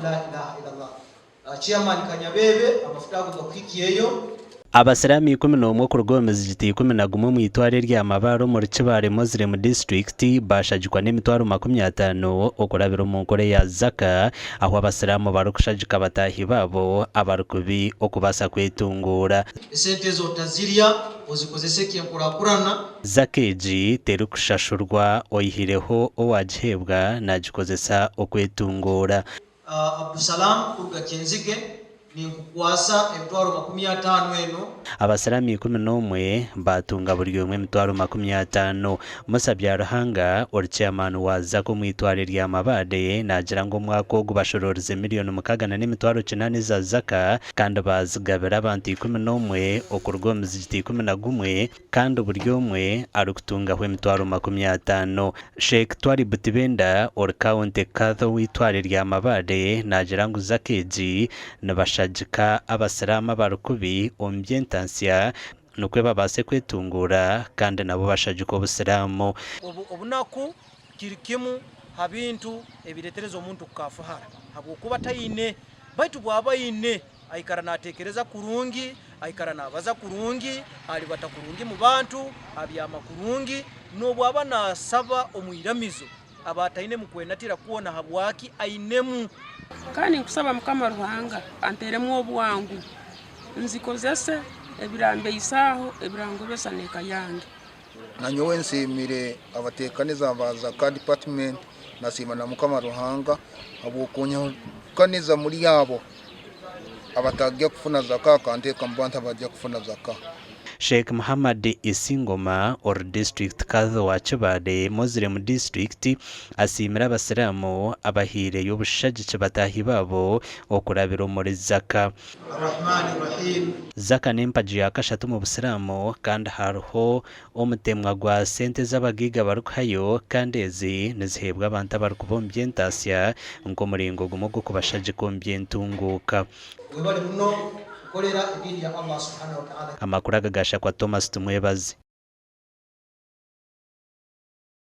La ilaha illallah. Chairman Kanyabeebe amafuta ago gakuhikyeyo. Abasiraamu 11 okuruga omu mizigiti 11 omu itware erya Mabaare omuri Kibaale Muslim District baashagikwa n'emitwaro 50 okurabira omu nkora eya Zaka ahu abasiraamu barikushagika bataahi baabo abarikubi okubaasa kwetunguura. Esente ezo otazirya, ozikozese eky'enkurakurana. Zaka egi terikushashurwa oihireho owaagiheebwa naagikozesa okwetunguura. Abdusalam kuruga Kyenzige, Ninkukwasa emitwaro 50 eno. Abasiraamu 11 baatunga buri omwe emitwaro 50. Musa Byaruhanga, ori chairman wa Zaka omu itware rya Mabaale naagira ngu omwaka ogu bashoroorize miriyoni 6 na n'emitwaro 8 eza Zaka kandi baazigabira abantu 11 okuruga omu mizigiti 11 kandi buri omwe arikutungaho emitwaro 50. Sheikh Twalib Tibenda ori County Kadhi ow'eitware rya Mabaale naagira ngu Zaka egi nibashagika abasiraamu abarikubi omu by'entansya nikwo babaase kwetunguura kandi nabo bashagike obusiraamu. Obunaku kiri kimu ha bintu ebiretereza omuntu kukafuhara habwokuba taine, baitu bwaba aine Aikara natekereza kurungi, aikara nabaza kurungi, alibata kurungi mu bantu, abyama kurungi, nobwaba nasaba omu iramizo aba atainemu kwenatira kwona habwaki ainemu. Kandi ninkusaba Mukama Ruhanga amperemu obwangu nzikozese ebirambeisaho ebirangobesa n'eka yange. Nanyowe nsiimire abateekaniza ba Zaka Department, nasiima na Mukama Ruhanga habw'okunyahukaniza muri abo abatagya kufuna zaka akanteeka mu bantu abagya kufuna zaka. Sheikh Muhammad Isingoma ori District Kadhi wa Kibaale Muslim District asiimire abasiraamu abahaireyo obushagiki bataahi baabo okurabira omuri Zaka. Arrahmani Rrahiim. Zaka n'empagi ya kashatu omu Busiraamu kandi hariho omutemwa gwa sente ezi abagaiga barikuhayo kandi ezi niziheebwa abantu abarikuba omu by'entaasya nk'omuringo gumwe ogw'okubashagika omu by'entunguuka. Webale muno kukorera ediini ya Allah subhanahu wa ta'ala. Amakuru aga gashakwa Thomas Tumwebaze.